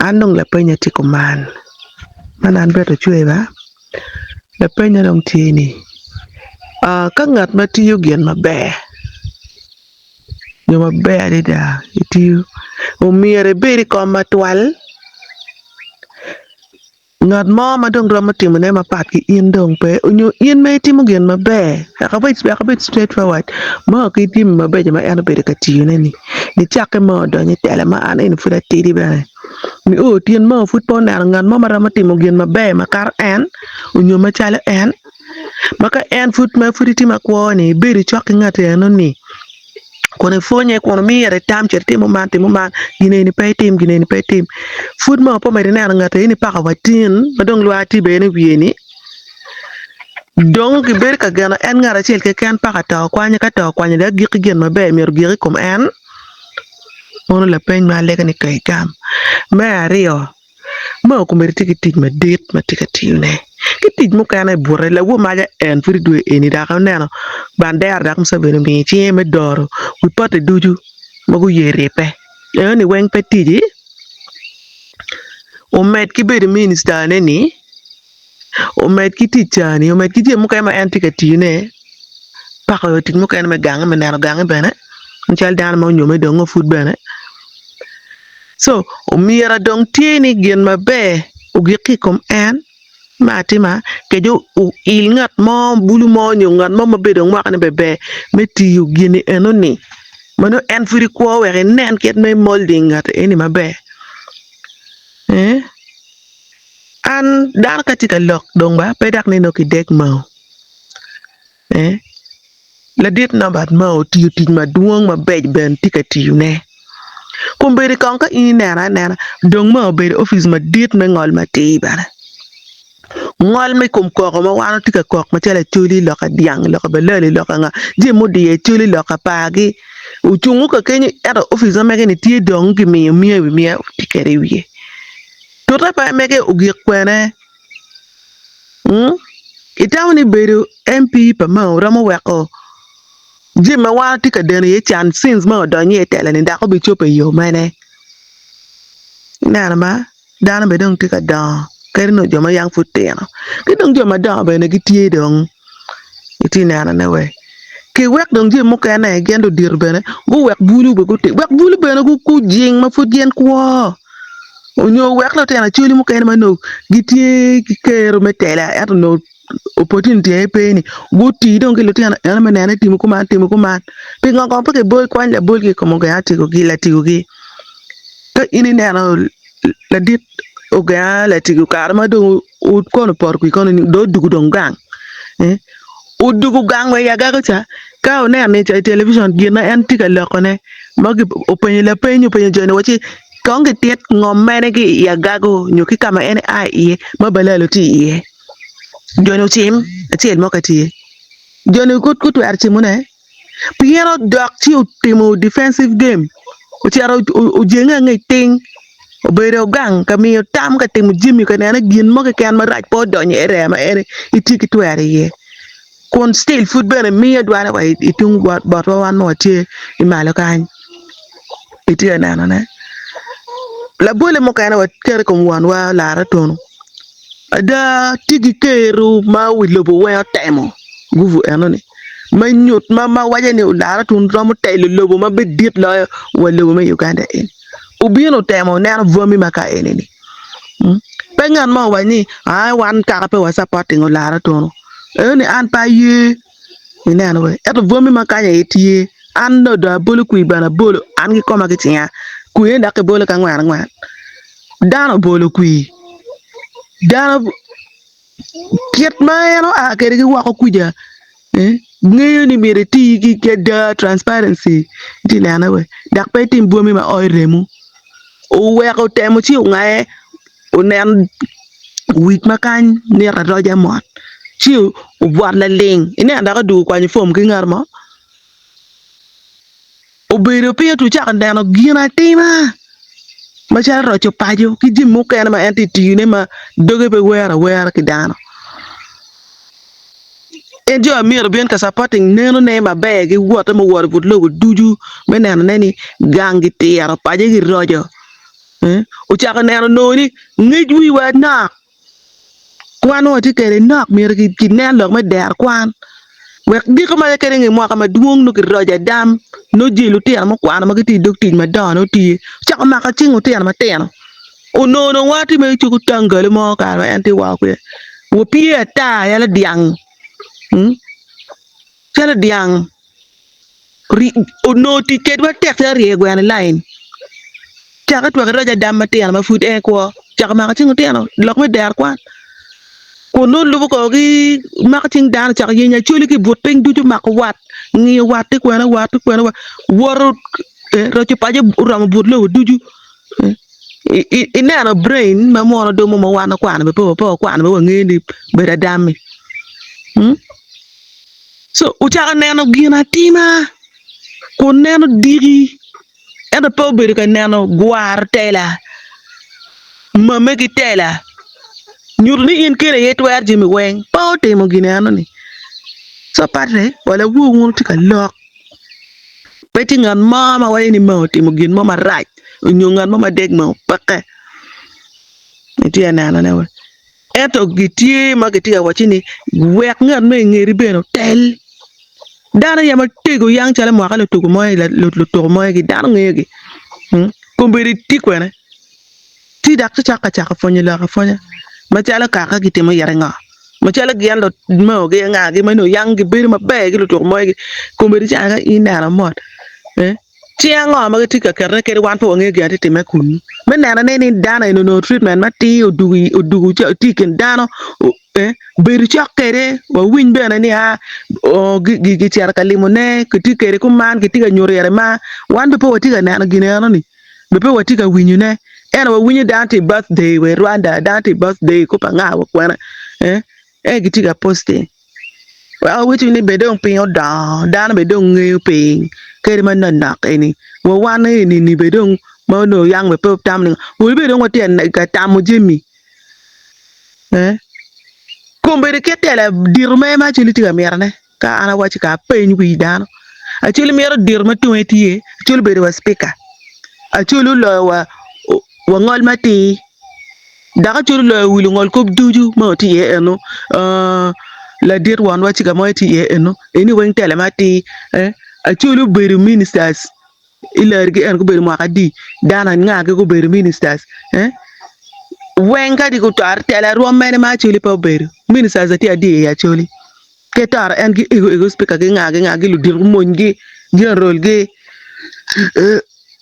An dong lapenya tye kuman, man an bene ocwe ba, lapenya dong tye ni, ka ngat ma tiyo gin maber nyo maber adada itiyo omyero ibed i kom matwal? Ngat mo ma dong romo timone mapat ki in dong pe, onyo in ma itimo gin maber, wek abed straight forward, ma ki jami mabeco ma en obedo ka tiyone ni, nicakke ma odonyo i tela ma an eni pud atidi bene, nio tyen mo pud pe oneno ngat mo ma romo timo gin maber makato en, onyo macalo en, ma ka en pud ma pud itye makwo ni ibedo cok ki ngat eno ni. kun ipwonye kun imire tam cit itimo man timo man gin eni pe itim gin eni pe itim pud ma pe omedde ineno ngat eni paka wa tin ma dong lwar tye bene i wiye ni dong gibedo ka geno en ngat acel keken paka to kwanyo ka to kwanyo dong agikki gin maber myero ogik i kom en mono lapeny ma alego ni ka igam me aryo. Ma okomedo tye ki tic madit ma tye ka tiyone ki tic mukene i bute lawor maca en pud i dwe eni dok aneno bandera dok Museveni omiyo cinge me doro wi pati ducu ma guye ribbe enoni weng pe tici omed ki bedo minista ne ni omed ki tic cani omed ki jami mukene ma en tye ka tiyone pako tic mukene me gange me neno gange bene macalo dano ma onyome dong nongo pud bene. Co omyero dong tye ni gin maber ogik ki i kom en me atima kadi oil ngat mo bulu mo nyo ngat mo ma bedo mwaka ni ber ber me tiyo gini enoni ma nongo en pud ikwo wek inen kit me molding ngat eni maber ee an dano ka tye ka lok dong ba pe dok ni nongo kideg mao ee. Ladit Nobert ma otiyo tic madwong mabec bene tye ka tiyone. Kombeddi kong ka in ineno anena, dong ma obedo opic madit me ngol matir bene. Ngol me kom koko ma wan watye ka kok macalo Acholi, loka dyang, loka balali, loka nga, jami mudiyo Acholi, loka pargi ocungo ka kenyo ento opic ma mege-ni tye dong kimiyo miya i wi miya tye kwede i wiye. Tute pa mege ogik kwene. Itamo ni bedo MP pa Mao romo weko jami ma wan watye ka deno iye can since Mao odonyo iye i tela-ni dok obicobo i yo mene? Ineno ba, dano bene dong tye ka dongo kadi nongo jo ma yang pud tino ki dong jo madongo bene gitye dong itye nenone we ki wek dong jami mukene gin ludito bene guwek bulu bene gutim wek bulu bene gujing ma pud gin kwo. Onyo wek lutino acholi mukene ma onongo gitye ki kero me tela ento onongo opportunity aye pe ni guti dong ki lutino eno me neno ni timo kuman timo kuman pingo kong pe kibol kwany labol ki i kom ogenga atikogi latikogi ka in ineno ladit ogenga latiko kare ma dong kono opoto kwir kono dong odwogo dong gang odwogo gang wa i agago ca ka oneno i television gin ma en tye ka lokone ma openyo lapeny openyo joni wa ci Kong gitit ngom mene ki i agago nyo ki ka ma en ea iye ma balalo tye iye. Joni ocim acel mo ka tye. Joni gutwero cimone pien odok ci otimo defensive game ocito ojenge angec piny obedo gang ka miyo tam ka timo jami ka neno gin mo keken marac pe odonyo i area ma en etye ki twero iye. Kun still pud bene miyo dwale wa i tung botwa wan ma watye i malo kany. Itye ka nenone? Labole mukene waketo i kom wonwa Lara Tunu. Ada tye ki kero ma wi lobo weng otemo gubu enoni me nyut ma ma waco ni Lara Tunu romo telo lobo ma bed dit loyo wa lobo me Uganda eni. Obino otemo neno bwami ma ka eni-ni. Pe ngat mo owac ni aa wan kaka pe wa supporting Olara Tunu. Eno ni an pe aye ineno we ento bwami ma kany aye tye an dong dong abolo kwir bene abolo an kikoma ki cinga kwir ni dok kibolo ki angwen angwen dano obolo kwir dano kit ma en oa kwede ki woko kwica ngeyo ni myero eti ki ada transparency itye nene we dok pe itim bwami ma oyo remo oweko otemo ci ongaye onen wic ma kany nito aroca mot ci obwot laling ineno dok odwogo okwanyo fom ki ngat mo obedo piny otur cako neno gin atima macalo roco paco ki jami mukene ma en tye ka tiyone ma doge pe wero awera ki dano en jo myero obin ka supporting nenone maber ki wotte ma owoto i but lobo ducu me nenone ni gang gitiro paco giroco. Ocako neno nongo ni ngec wiwa nok, kwan ma watye kwede nok myero kinen lok me dero kwan wek giko ma kadi nge mwaka madwong nongo kiroco adam nongo jami lutino mukwano ma gitye i dog tic madongo nongo tye ocako mako cing lutino matino onongo dong watye mere cogo tangalo mo kare ma en tye woko kwede wapye ata calo dyang calo dyang. Onongo tic kedwa tek calo ryeyo gweno i lain. Cake twak iroc adam matino ma pud en kwo, cako mako cing lutino lok me dero kwan. Kun nongo lubo korgi mako cing dano cako yenyo acholi ki i but piny ducu mako wat, ngiyo wat tye kwene wat tye kwene woto roco paco oromo but lobo ducu. Ineno brain ma mono dumo ma wan wakwano bene pe wakwano ma wangeyo ni bedo adam-mi. Co ocako neno gin atima kun neno diki, ento pe obedo ka neno gwaro tela, mame ki tela, nyuto ni in keni aye itwero jami weng. Pe otimo gin enoni. Co patre wa lawor wun wutye ka lok, pe tye ngat mo ma waco ni ma otimo gin mo marac nyo ngat mo ma deg ma peke. Itye ka nenone wa? Ento gitye ma gitye ka wacci ni, 'Wek ngat ma i ngeti bene otel. Dano aye matego yang calo mwaka lutuku lutuku mogi dano ngeyogi. Kombeddi tye kwene? Ci dok ci cok ka cako pwonyo lok apwonya macalo kaka gitimo ite ngo? Macalo gin lumogi angagi ma nongo yang gibedo maber ki lutuku mogi kombeddi ca ka in ineno mot. Cing ango ma gitye ka ketone kadi wan pe wangeyo gin ma tye ka timme kunnu? Me nenone ni dano eni onongo treatment matir odugo odugo tye i kin dano bedo cok kwede wawiny bene ni aa gicito ka limone kitye kwede kuman kitye ka nyuto ite mar wan bene pe watye ka neno gin enoni bene pe watye ka winyone ento wawinyo dano tye i birthday wa i Rwanda dano tye i birthday kop anga wa kwene ento gitye ka posting. Wek awecci ni bed dong piny odongo, dano bed dong ngeyo piny kadi ma nonok eni, wa wan eni-ni bed dong ma onongo yang bene pe watamo ni wi bed dong watye ka tamo jami ee kombeddi kit tela dito mere ma Acholi tye ka mitone ka an awaci ka apeny wi dano Acholi mito dito ma tunge tye Acholi obedo wa cipika Acholi oloyo wa wa ngol matir. Dok acwalo loyo wi lungolkop ducu ma watye iye eno, ladit wonwa ci ka mo tye iye eno, eni weng tela ma atir, acwalo obedo ministers i largi eno gubedo mwaka adi, dano anga gubedo ministers weng kadi gutoro tela rwom mene ma acwali pe obedo, ministers tye adi i acwali. Ki toro en gi ego ego speaker gi nga gi nga gi ludito mony gi general gi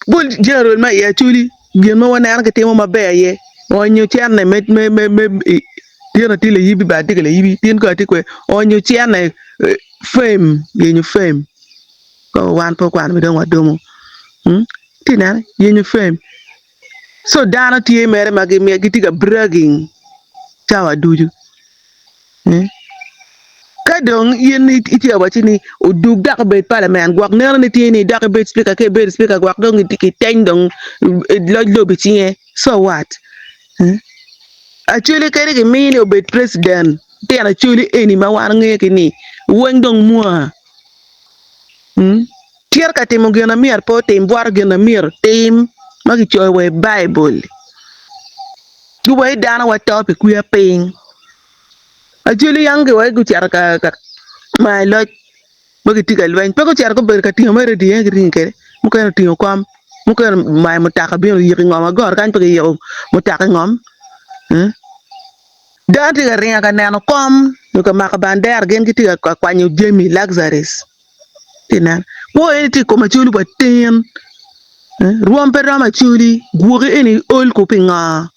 pol general ma i acholi gin ma waneno gitimo maber aye onyo cene me me me me tin atye layibi bene atye ka layibi tin kong atye kwe onyo cene fame yenyo fame ka wan pe wakwano dong wadumo itye ka neno yenyo fame co dano tye mere ma gitye ka bragging cawa ducu. Ka dong in itye ka wacci ni odug dok obed palamen gwok neno ni tye ni dok ibed cipika ka ibedo cipika gwok dong kiteny dong loc lobo i cinge so what? Acholi kadi kimi ni obed preciden tyen acholi eni ma wan wangeyo ki ni weng dong mwa tye ka timo gin ma myero pe otim bwoto gin ma myero otim ma kicoyo wa i baibul giwaco ni dano wato pi kwiya piny. Acholi yang giwaco gucito ka mayo loc ma gitye ka lweny pe gucito gubedo ka tingo mere radio aye giringo kwede mukene otingo kom mukene omayo mutoka obino oyiko i ngom agoro kany pe kiyiko mutoka i ngom dano tye ka ringo ka neno kom nyo ka mako bandera gin gitye ka kwanyo jami luxuries Itye ka neno kwo eni tye i kom acholi wa tin rwom pe romo acholi gwoki eni ol ku pingo.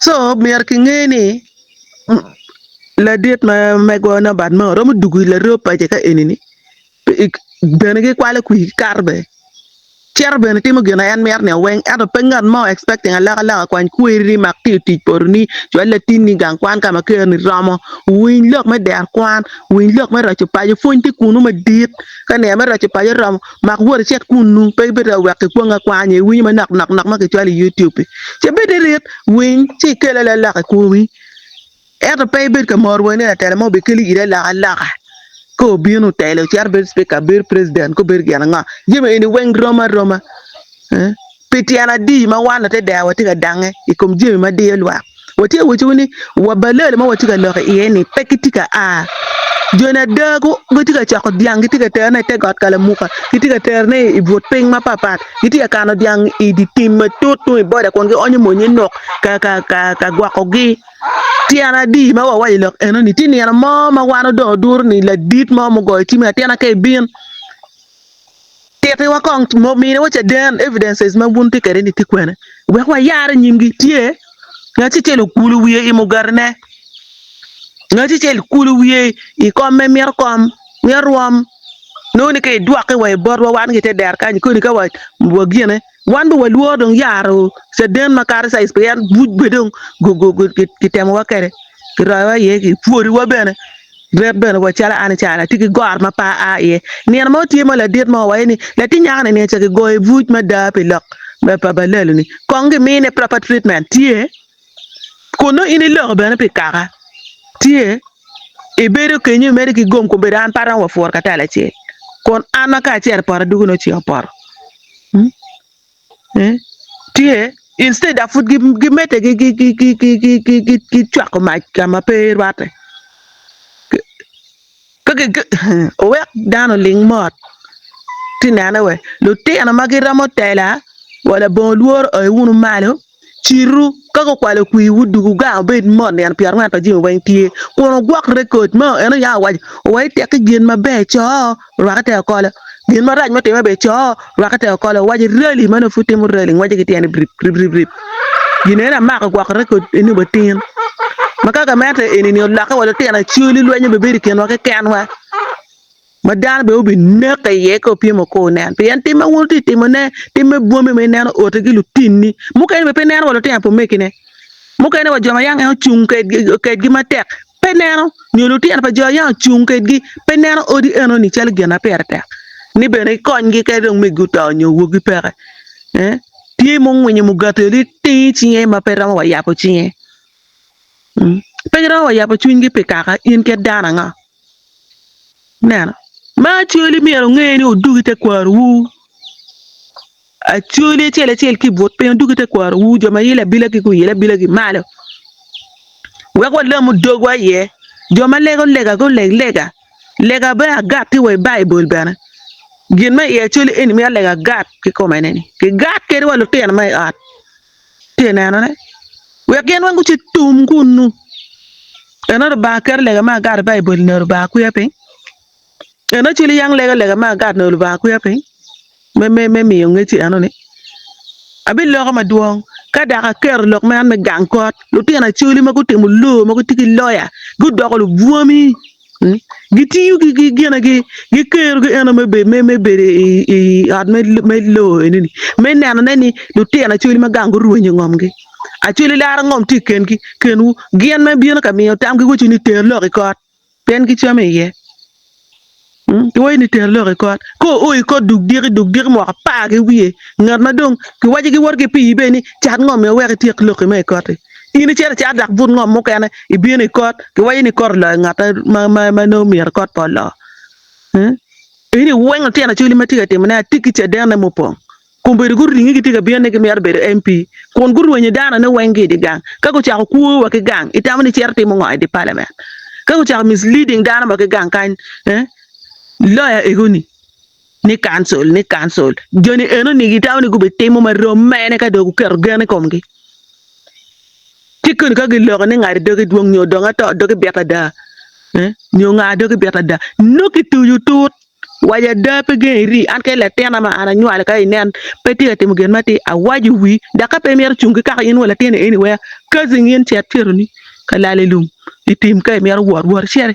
Co myero kinge ni ladit ma megwa Nabert mo romo dugo i laroo pace ka eni-ni bene gikwalo kwir kikato bene cito bene timo gin ma en mito ni oweng ento pe ngat mo expecting alokaloka kwany kweri mak tiyo tic potoni cwal latinni i gang kwan ka ma keroni romo winy lok me dero kwan winy lok me roco paco pwony tye kunu madit ka nino me roco paco oromo Mak wot icit kunnu, pe ibed ka wek kikwongi akwanga nyo iwinyo manok nok nok ma kicwalo i YouTube-pi. Ci ibed irit, winy, ci ikel alaloka i komi. Ento pe ibed ka moro wene ni latela mo obikeli iri alokaloka. Ka obino otelo, ocito bedo cipika, bedo president, ka obedo gin ango. Jami eni weng rom aroma. Pi tyen adi ma wan latedea watye ka dange i kom jami ma diyo lwak? Watye ka wacciwu ni wa balelo ma watye ka lok iye-ni pe gitye ka a. Joni ada gitye ka coko dyang gitye ka terone i te got kalamuka, gitye ka terone i but piny mapatpat, gitye ka kano dyang i dye tim matut tung i boda kun gionyo mony inuk ka gwokogi. Tyen adi ma wawaco lok enoni? Tye nino mo ma wan odong oduro ni ladit mo mugoyo cim atina ka ibin. Tittiwa kong, miniwa caden, evidences, ma wun tye kwede ni tye kwene, wek wayar i nyimgi. Tye ngat acel okulo wiye i mugatine, ngat acel okulo wiye i komme mito kom, mito rwom, nongo ni ka idwokke wa i botwa wan ki i te dero kany koni ka wagine, wan bene walworo dong yaro caden makato size pien buc bene dong kitemowa kwede. Kiroyowa iye, kipwodiwa bene, ret bene wa calo an icalo atye ki goro ma pe aa iye. Nino mo tye ma ladit mo owaco ni, Latin nyako-ni nino ca kigoyo i buc mada pi lok pa balalo-ni. Kong gimine proper treatment. Tye. Kun nongo in iloko bene pi kaka. Tye. Ibedo kenyo imedo ki gom kombeddi an pe aromo wa puro katalo acel. Kun an ma ka acito i poto adugo nongo ceng opoto. Tye instead dok pud gimedde ki cwako mac ka ma pe rwatte owek dano oling mot ci nene we lutino ma giromo tela wa labongo lworo oa wunu malo. Citu, ka gukwalo kwirwu dugu gang wubed mot nino pyerangwen pa jami weng tye, kun wugwok rekod mo. En oya owaco, Owaci tekki gin maber co, rwak ite okolo, gin marac mutimme bene co, rwak ite okolo. Owaco rali ma nongo pud timo rali ngwece ki tyene rip rip rip rip. Gin eno amako gwoko rekod eni wa tin. Ma ka gamente eni-ni olokke wa lutino acoli lweny obibedo i kinwa kekenwa. ma dano bene obineke iye ka opyem okur nen, pien tim ma wun wutye ka timone tim me bwome ma ineno ote ki lutinni, mukene bene pe neno wa lutino pa omegine, mukene wa jo ma yang en ocung kedgi matek pe neno, nyo lutino pa jo yang ocung kedgi pe neno odi enoni calo gin ma pire tek ni bene ikonygi kadi dong megi oto nyo woggi peke. Tye mungwinyo mugati liting i cinge ma pe romo wa yabo cinge, pe giromo wa yabo cwinygi pi kaka in kit dano ango? Neno, ma Acholi myero wunge ni wudugi tekwarowu. Acholi acel acel ki i but piny wudugi tekwarowu, jo ma yelo abilagi guyel abilagi malo wek walamu dogwa iye. Jo ma lego lega guleg lega, lega bene agat tye wa i Baibul bene. Gin ma i Acholi eni mito lega agat kikome-ni, kigat kadi wa lutino ma i ot. Tye nenone wek gin weng gucit tum kunnu. Ento Lubanga keto lega me agat i Baibul nyo Lubanga kwiya piny? Ento cwiny yang lego lega me agat nyo Lubanga kwiya piny me, me, me miyo ngec enoni? Abiloko madwong ka dok aketo lok man me gang kot. Lutino acholi ma gutimo loo ma gitye ki loya gudoko lubwami. Gitiyo ki ginegi, gikerogi eno me bedo i ot me loo enoni me nenone ni lutino acholi ma gang gurwenyo ngomgi. Acholi laro ngom tye i kingi, kinwu, gin ma bino ka miyo tamgi giwaco ni ter lok i kot pien gicamo iye. Giwaco ni ter lok i kot. Ka oo i kot duk diki duk diki mwaka apar ki wiye, ngat ma dong kiwaco giwoto ki pii bene ni cat ngom-mi wek ityek lokki ma i kot-ti. In icito icat dok but ngom mukene ibino i kot, giwaco ni kot oloyo ngat ma nongo myero kot pe olo. Eni weng lutino acholi ma tye ka timone atye ki cadenne mupong. Kombeddi guringi gitye ka bino ni gimito bedo MP kun gurwenyo danone weng ki i dye gang. Ka gucako kwo wa ki gang, itamo ni cito timo ngo i dye parliament? Ka gucako misleading dano wa ki gang kany, lawyer ego-ni ni council ni council joni eno-ni gitamo ni gubitimo ma rom mene ka dong guketo gen i komgi? Ci koni ka giloko ni ngati doge dwong nyo dong ato doge bit ada nyo nga doge bit ada nongo kituco tut waco ada pe gengo iri an kadi latinna ma an anywalo ka inen pe tye ka timo gin matir awaco wi dok ka pe imito cung ki kaka in wa latinni eni wek cousin in cet citoni ka lal i lum itim ka imito wot wot iciti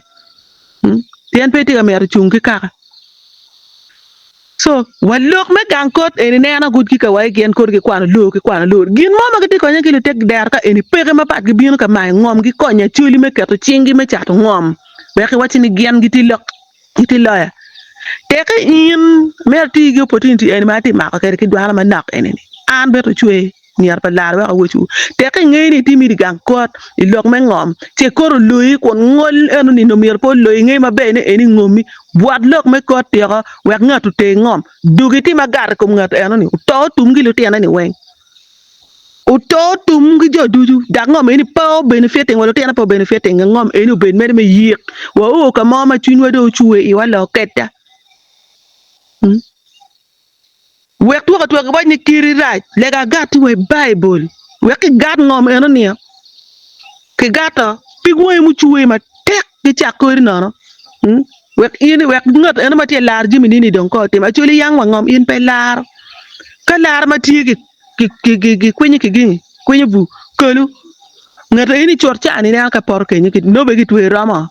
pien pe itye ka mito cung ki kaka. So, wa lok me gang kot eni neno gud ki kawaii gin kodi ki kwano loo ki kwano loo. Gin mo ma gitye konye ki lutek dero ka eni peke mapat gibino ka mayo ngom gi konyo acholi me keto cing gi me cato ngom wek ki waci ni gin gitye lok gitye loya. Teke in myero iti ki opportunity eni ma atye mako kede ki dwana manok eni ni an bene ocwer. Myero pe lar wek awecwu. Tek ingeyo ni itye miti gang kot i lok me ngom, ce kot oloyi kun ngol eno nino myero pe oloyi, ingeyo maber ni eni ngomi. Bwot lok me kot tyeko wek ngat oter ngom. Dog itim agat i kom ngat eno ni, oto otum ki lutine ni weng. Oto otum ki jo ducu, dok ngom eni pe obenefiting wa lutine pe obenefiting ngom eni obed mere me yik. Wao ka mo ma cwinywa dong ocwe iwa loketa. Wek twok atweka giwac ni kiti rac, lega agat-ti wa i Baibul. Wek kigat ngom eno niyo, kigato pig wangi mucwe matek gicak kodi nono. Wek in, wek ngat eno ma tye ka laro jami ni-ni dong kong otim. Acholi yang wa ngom in pe ilaro. Ka lar ma tye gikwinyo ki gin, kwinyo bur, kelu. Ngat eni cut ca ni ineno ka poto kenyo, nobe gitweyo romo.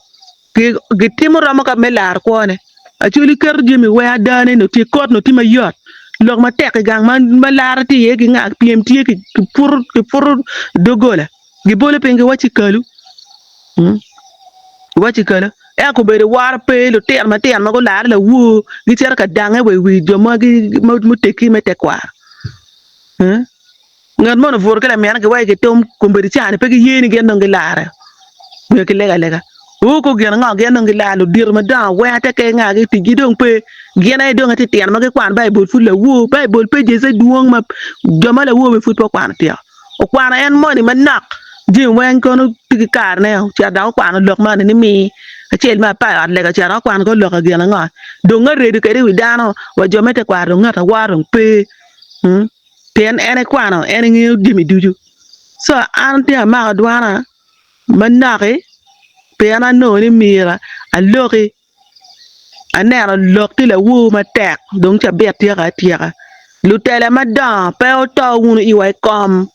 Gitimo romo ka me laro kwone. Acholi keto jami weng adane nongo tye kot nongo tye mayot lok matek i gang ma laro tye iye gingak pyem tye kiputo doggola gibolo piny giwacci kalu giwacci kalu ento kobedo woro pe lutino matino ma gulare lawor gicito ka dange wa i wi jo ma muteggi me tekwaro. Ngat moni obuto ki lamine giwaco ki tum kombeddi ca ni pe giye ni gin dong gilare nyo gilego alega. Ooh ko gin ango gin dong gilaro ludito madongo weng atekke nga gi ticgi dong pe gin aye dong atitino ma gikwano Baibul pud lawor Baibul pages dwong ma jo ma lawor bene pud pe okwano tyeko okwano en moni manok jami weng kono tye ki karene ocito dok okwano lok moni ni mi acel me apar i ot lega ocito dok okwano ko lok gin ango dong aredo kwede i wi dano wa jo me tekwaro dong ngat awora dong pe. Pien en ekwano, en engeyo jami ducu. Co an tye amako dwana manok-ki, pien anongo ni myero aloki. Aneno lok ki lawor matek, dong cabit tyeka atyeka. Lutela madongo, pe wuto wunu iwa i kom.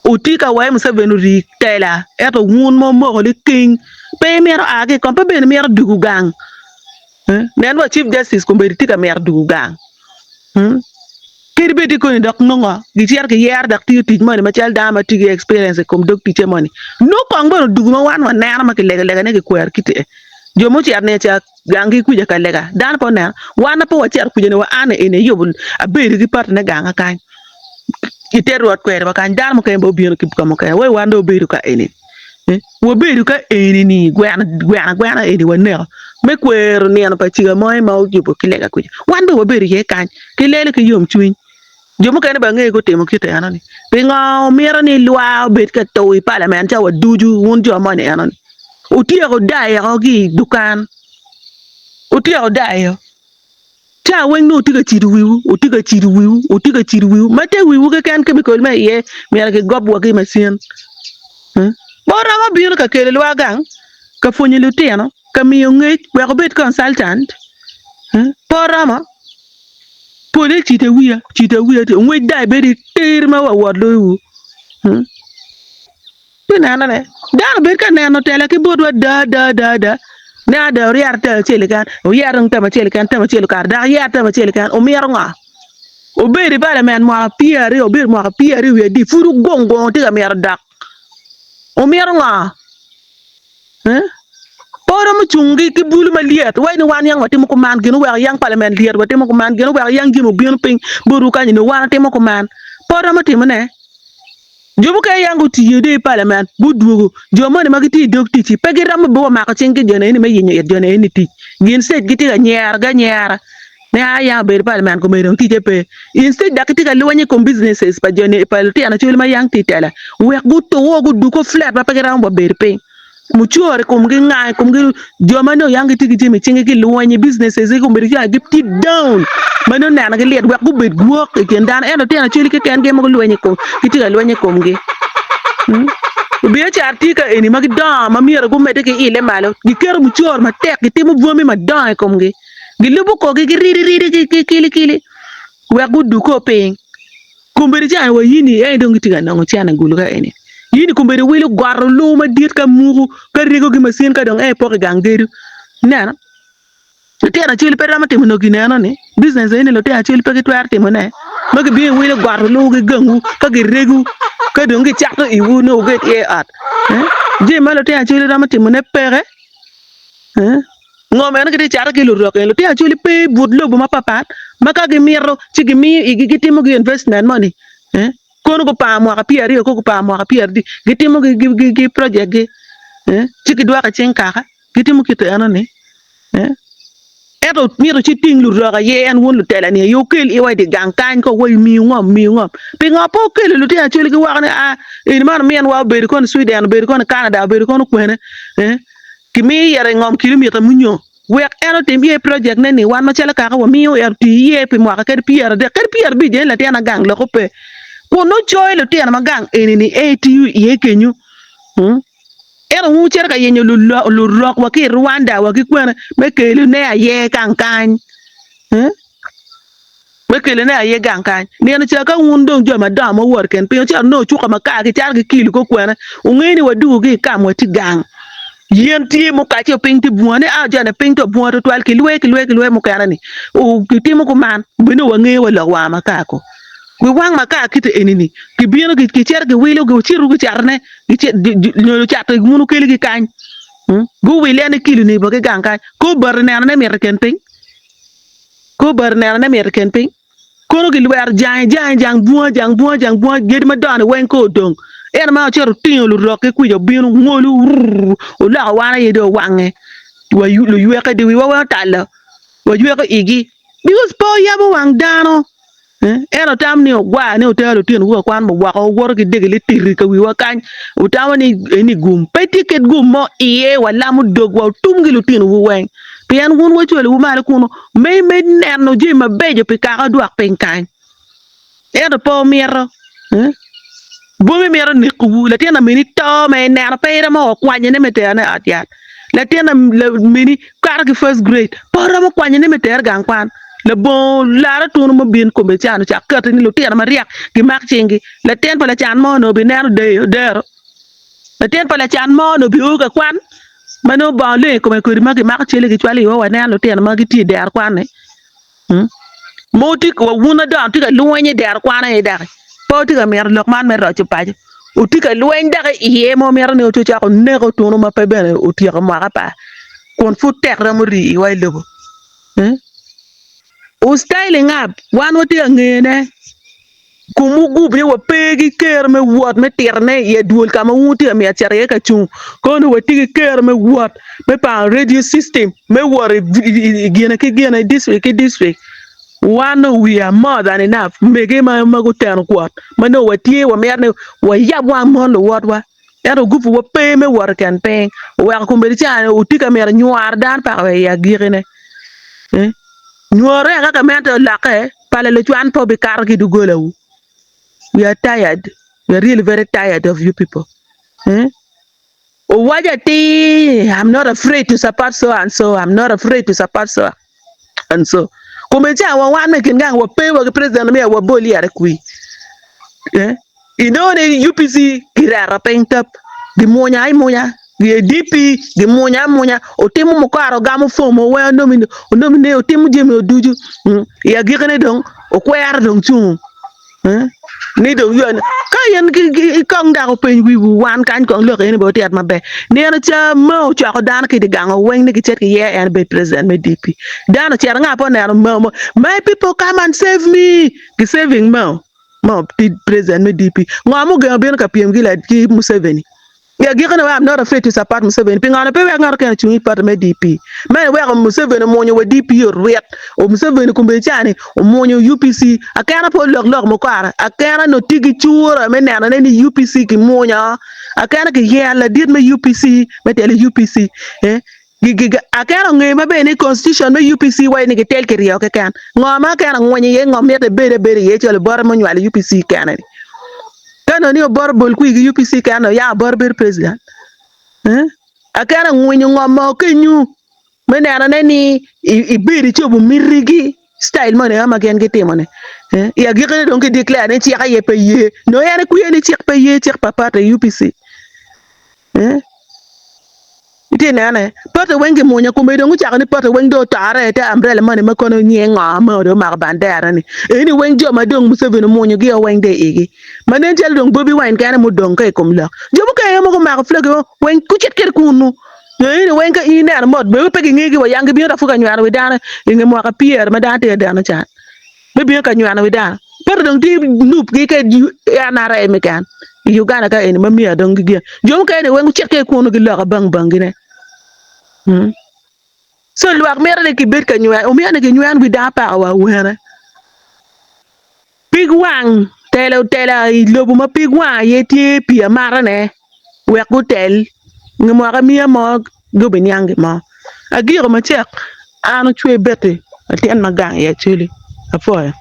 Wutye ka wai Museveni ori tela, ento wun ma wumoko liking, pe imito a ki i kom, pe bene imito dugo gang. Nen wa Chief Justice kombeddi tye ka mito dugo gang. Kadi bed tye koni dok nongo gicito giyero dok tiyo tic moni macalo dano ma tye ki experience i kom dog ticce moni, nongo kong bene odugu ma wan waneno ma kilego alega-ne kikwero kite. Jo mucito ni ca ganggi kuca ka lega, dano pe oneno. Wan ma pe wacito kuca ni wa an eni ayubo abedo ki patine ganga kany i te rwot kwede wa kany, dano mukene bene obino ki ka mukene wai wan dong wabedo ka eni. Wabedo ka eni-ni gweno agwena eni waneko me kwero nino pa ciga mo ma oyubo ki lega kuca. Wan bene wabedo iye kany ki lelo ki yomcwiny. Jo mukene bene angeyo gutimo kit enoni. Pingo wumito ni lwar obed ka to i palament cawa ducu wun jo moni enoni? Wutyeko dayo ki i dukan. Wutyeko dayo. Ca weng nongo wutye ka cido wiwu, wutye ka cido wiwu, wutye ka cido wiwu, ma te wiwu keken kemikol ma iye myero kigob wa ki i macin. Pe oromo bino ka kelo lwak gang, ka pwonyo lutino, ka miyo ngec wek obed consultant. Pe oromo. Pole cito awiya, cito awiya, ngwec dai bedo i tir ma wa wot loyowu. Ci nenone, dano bed ka neno tela ki botwa ada, ada, ada, ada. Nen ada, oryero telo acel keken, oyero dong temo acel keken, temo acel okato, dok yer temo acel keken, omito ngo? Obedo i palamen mwaka pyeraryo, obedo mwaka pyeraryo wiye adi, pud ogung gungo tye ka mito dok. Omito ngo? Eh? Pe oromo cung ki, ki bulu malyet, waci ni wan yang watimo kuman, gin oweko yang palamen lyet watimo kuman, gin oweko yang jami obino piny botwu kany ni wan watimo kuman. Pe oromo timone. Jo mukene yam gutiyo dong i palament, gudwogo. Jo moni ma gitye i dog tic-ci pe giromo bene wa mako cing ki joni eni me yenyo it joni eni tic. Gin stage gitye ka nyerogi anyera ni aa yam obedo i palament kome dong ticce pe. Instead dok gitye ka lweny i kom businesses pa joni pa lutino acoli ma yang tye i tela wek gutur guduku flat ma pe giromo wa bedo piny. Mucoro i komgi nga i komgi jo ma nongo yang gitye ki jami i cingi gilweny i businesses gi kombeddi ca gitye down ma nongo nenogi lit wek gubed gwok i kin dano ento lutino acoli keken gin ma gulweny i kom gitye ka lweny i komgi biacara tye ka eni ma gidongo ma myero gumedde ki ile malo giketo mucoro matek gitimo bwami madongo i komgi gilubo korgi giridi ridi ki kili kili wek guduko piny. Kombeddi ca wa yini en dong gitye ka nongo cene gulu ka eni. Yini kombeddi wilo goto luu madit ka muku ka rego ki macin ka dong en poko i gang gedo. Ineno? Lutino acel pe romo timo nongo gin eno ni business eni lutino acel pe gitwero timo ne ma gibino giwilo goto luu ki gangwu ka girego ka dong gicato iwu nongo wubed iye i ot. Jami ma lutino acel romo timo ne peke. Ngo meno gitye cato ki lurok eni? Lutino Acholi pe i but lobo mapapat ma ka gimito ci gimiyo igi gitimo gi investment moni. Kono gupango mwaka pyeraryo ko gupango mwaka pyeradic gitimo gi project gi ci gidwoko i cing kaka gitimo kit eno ni ento myero ci ting lurok aye en wun lutela ni aye wukel iwa i dye gang kany ko wa imiu ngom miu ngom pingo pe wukelo lutino acholi ki woko ni a eni man ominwa obedo kono i Sweden obedo kono i Canada obedo kono kwene kimiyo ite i ngom kilomita munyo Wek en otim iye project ne ni wan macalo kaka wamiyo en oti iye pi mwaka kadi pyeraddek kadi pyerabic eni latin agang loko pe kun nongo coyo lutino ma gang eni ni en tiyo iye kenyo ento wun wucito ka yenyo lurok wa ki i Rwanda wa ki kwene me kelo ne aye kang kany. Me kelone aye gang kany. Nino ca ka wun dong jo madongo ma wuwoto i kin piny, wucito wunongo cuka makar kicato ki kilo kokwene, wungeyo ni wadugo ki i kam watye gang. Yen tye mukace piny tye bunga ni a jone piny to bunga tutwal kilwe kilwe kilwe mukene ni kitimo kuman bene wangeyo wa lok wanga makar ko. Wi wang makar kite eni ni kibino kicito kiwilo gicito gicatone nyo lucato wun wukeligi kany guwile ni kilo ni ki gang kany kor bati neno ne mito i kin piny. Kor bati neno ne mito i kin piny. Kono gilwero jange jange jang bunga jang bunga jang bunga gedi madongo-ni weng kor odong. Ento ma ocito otingo lurok ki kwica obino ngolo rrrr oloko wan aye dong owange wa luyweke di wiwa weng otalo wayweko igi because pe oyabo wang dano. Ento tam ni ogwar ni otero lutinowu ka kwan woko wuwoto ki dege litiri ka wiwa kany, wutamo ni eni gum. Pe tye kit gum mo iye, walamo dogwa otum ki lutinowu weng, pien wun wacwalowu malo kunu me me neno jami mabeco pi kaka odwok piny kany. Ento pe wumito. Bwome mito nekowu. Latin lamini to ma ineno pe iromo wa kwanyone me terone i ot yat. Latin lamini kato ki first grade pe oromo kwanyone me tere gang kwan. Labongo laro tunu ma obin kome can ocak kati ni lutino maryek gimak cingi. Latin pa lacan mo onongo bineno deyo dero. Latin pa lacan mo onongo bio ka kwan ma nongo bongo leng i kome kodi ma gimako cele gicwalo iwa waneno lutino ma gitye i dero kwan-ni. Ma wutye ka wun adongo tye ka lweny i dero kwan aye daki pe wutye ka mito lok man me roco paco. Wutye ka lweny daki iye ma wumito ni wucako wuneko tunu ma pe bene otyeko mwaka apar kun pud tek romo rii iwa i lobo. Wu styling up, wan watye ka ngene kun wugub ni wape ki kero me wot me titone i adwol ka ma wun wutye ka miyo acito iye ka cung kono watye ki kero me wot me pango radio system me wot i gine ki gine i district ki district wan nongo we are more than enough mege ma guteno kwot ma nongo watye wamito ni wayab wang mon luwotwa. Ento gupuwa pe me wot i kin piny, oweko kombeddi ca wutye ka mito nywaro dano paka wa i agikine. Nywaro eka ka mente olokke, pala lucwan pe obikato ki i doggolawu. We are tired, we are really very tired of you people. Owaco atir, I'm not afraid to support so and so, I'm not afraid to support so and so. Kombeddi ca wa wan me i kin gang wape wa ki president myero wabol yere kwir. Inongo ni UPC gireto piny tap, gimwonya amunya, DP gimwonya amunya, otimo mukaro ogamo fom weng onomine otimo jami ducu i agikine dong okwero dong cung ni dong ywani ka in kong dok openy wiwu wan kany kong lok eni bene otyet maber nino ca Mao ocoko dano ki i dye gang weng ni gicit giyer en obed president me DP dano ocito nga pe oneno Mao my people come and save me gi saving Mao. ma pi president me DP. Ngo ma ogengo bino ka pyem ki Museveni? I agikine wek I'm not afraid to support Museveni. Pingo ne pe wek ngat okene ocung i party me DP? Meno iweko Museveni omwonyo wa DP orwit. O Museveni kombeddi ca ni omwonyo UPC. Akena pe olok lok mukara. Akena nongo tye ki cura me neno ne ni UPC ki mwonyo. Akena ki yero ladit me UPC me telo UPC. Eh? Akena ongeyo maber ni constitution me UPC waco ni gitel kiryo keken. Ngo ma akena ngwenyo iye ngo mito ebed abeda iye calo obote ma onywalo UPC kene ni. Ka nongo ni obote obol kwir ki UPC kene nongo yam obote bedo president. Eh? Akena ngwenyo ngo mo kenyu me neno ne ni ibedo icobo mitigi style moni ma gin gitimo ni. Eh? I agikine dong ki declare ni cik aye pe ye. Nongo en kwiye ni cik pe ye cik pa party UPC. Eh? Itye nene, pote weng kimwonyo kome dong ocako ni pote weng dong otore ite umbrella moni ma kono nyinge ngo ma dong omako bandera ni. Eni weng jo ma dong Museveni omwonyo gi o weng dong igi. Ma nen calo dong Bobi Wine kene mudong ka i kom lok. Jo mukene ma gumako flag weng gucit kede kunu. Eni weng ka in ineno mot bene pe gingegi wa yang gibino dok pud ka nyweno wi dano i nge mwaka pyer ma dano tye ka deno can. Me bino ka nyweno wi dano. Pote. dong tye nup gi ka NRM keken i Uganda ka eni ma myero dong gigin jo mukene ni weng gucit ki kunu giloko bang bangi ne so lwak mito ni gibed ka nyweno omyero ni ginywen wi dano paka wa awene. Pig wang telo tela i lobo ma pig wang aye tye pii amatane wek gutel nge mwaka miya mo gubiniang gin mo. Agiko macek an ocwe beti latin ma gang i Acholi. Apwoyo.